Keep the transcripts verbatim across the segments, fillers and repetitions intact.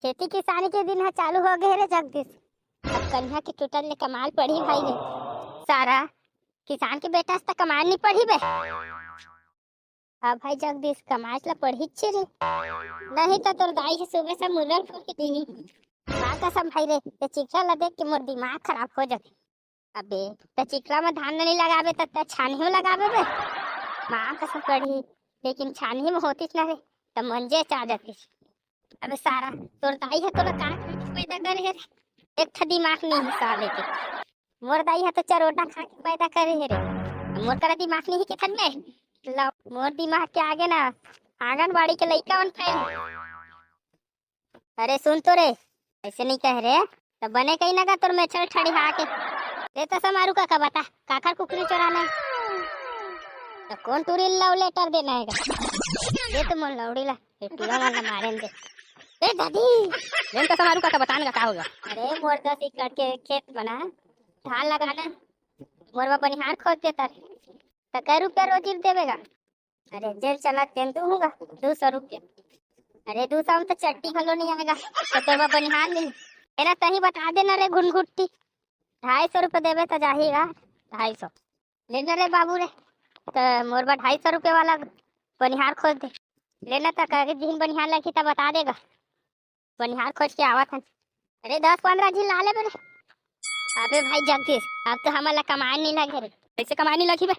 खेती किसानी के दिन ह चालू हो गए रे जगदीश। अब कनिहा के टूटल ले कमाल पड़ही भाई रे। सारा किसान के बेटा से त कमाल नहीं पड़ही बे। हाँ भाई जगदीश, कमाल ला पड़ही छे रे, नहीं तो तोर दाई के सुबह से मुर्रा फोड़ के दीही। माँ कसम भाई रे, ते चिखला ला देख के मोर दिमाग खराब हो जाथे। अबे, त चिखला में धान नहीं लगाबे त, त छानही में लगाबे बे। माँ कसम पड़ही, लेकिन छानही में होतीस ना रे, त मंजे चा जातीस। अबे सारा, तोर दाई ह तोला का खा के पैदा करे हे रे? एक ठा दिमाग नहीं है साले के। मोर दाई ह तो चरोटा खा के पैदा करे हे रे। मोर करा दिमाग नहीं है के थन में? लो, मोर दिमाग के आगे ना आंगनबाड़ी के लइका मन फेल। अरे सुन तो रे, ऐसे नहीं कह रे, त बने कहीं ना का तोर मेछल ठड़िहा के। दे तो समारू काका बता, काखर कुकरी चोराना है? त कौन टूरी love letter देना है का? दे तो मोर लौड़ी ला, ये टूरा मन ला मारेन दे। ए दादी, दे तो समारू काका बता ना का हो गया? अरे मोर दस एकड़ के खेत बना, धान लगाना, मोर बा बनिहार खोज देता रे। त कै रुपया रोजी देबे गा? अरे जेल चला तेन दूंगा दू सौ रुपया। अरे दू सौ में तो चट्टी घलो नहीं आएगा, तो तोर बा बनिहार नहीं। तेरा सही बता देना रे घुनघुट्टी, ढाई सौ रुपया देबे तो जाही गा। ढाई सौ लेना रे बाबू रे, तो मोर बा ढाई सौ रुपया वाला बनिहार खोज दे। लेना तो कहे जिन बनिहार लगी तो बता देगा। बनिहार खोज के आवत हन। अरे दस पंद्रह झिन ला ले बे। अबे भाई जगदीश, अब तो हमन ला कमाए नहीं लगे रे। कैसे कमाए नहीं लगी बे?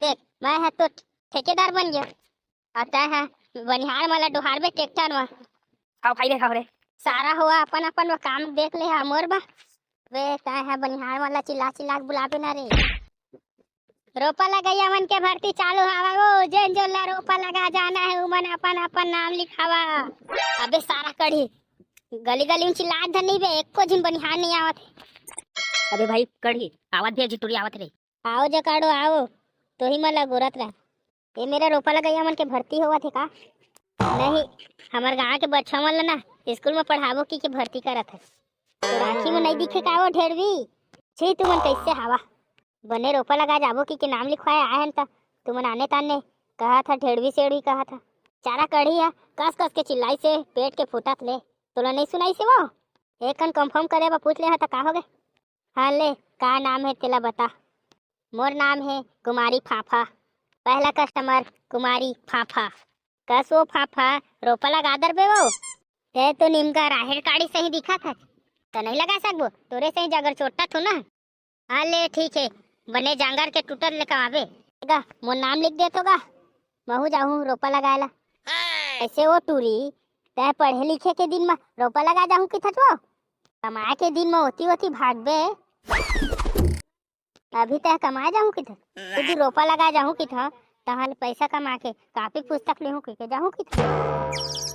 देख, मैं ह तो ठेकेदार बन गया, और तै ह बनिहार मन ला डोहार बे ट्रैक्टर में। खाओ भाई रे, खाओ रे। सारा हुआ अपन अपन वो काम देख ले हा मोर बा। बे तै ह बनिहार मन ला चिल्ला चिल्ला के बुलाबे ना रे। रोपा लगइया मन के भर्ती चालू हवा वो, जेन जोन ला रोपा लगा जाना है, उमन अपन अपन नाम लिखावा। अबे सारा कढ़ी, गली गली में चिल्लात धर नहीं बे, एको झिन बनिहार नहीं आवत है। अबे भाई कढ़ी, आवत भी है, जी टूरी आवत रे। आओ जकाड़ो आओ, तोही मन ला गोरत रह। ये मेरा रोपा लगइया मन के भर्ती होवत है का? नहीं, हमर गांव के बच्चा मन ला ना स्कूल में पढ़ाबो की के भर्ती करत है। तो राखी में नहीं दिखे का वो ढेड़वी? छी, तुमन कैसे हवा? बने रोपा लगा जाबो की के नाम लिखवाए आए हन त तुमन आने ताने कहा था, ढेड़वी सेड़वी कहा था। चारा कढ़ी है, कस कस के चिल्लाई से पेट के फूटत ले। तोला नहीं सुनाई से वो? एक कन कंफर्म करे बा पूछ ले हा त का हो गए? हाँ ले, का नाम है तेला बता। मोर नाम है कुमारी फाफा। पहला कस्टमर कुमारी फाफा। कस वो फाफा, रोपा लगा दर बे वो। ते तो निमका राहेर काड़ी सही दिखा था, त नहीं लगा सकबो, तोरे सही जगर चोट्टा थू ना। हाँ ले ठीक है, बने जांगर के टूटत ले कमाबे। गा, मोर नाम लिख दे तो गा, महू जाहूँ रोपा लगाए ला। ऐसे वो टूरी, तै पढ़े लिखे के दिन में रोपा लगा जाहूँ किथच वो, कमाए के दिन में ओती ओती भागबे। अभी तै कमाए जाहूँ किथच, खुद रोपा लगा जाहूँ किथच, तहाँ ले पैसा कमा के कापी पुस्तक लेहूँ कहिके जाहूँ किथच।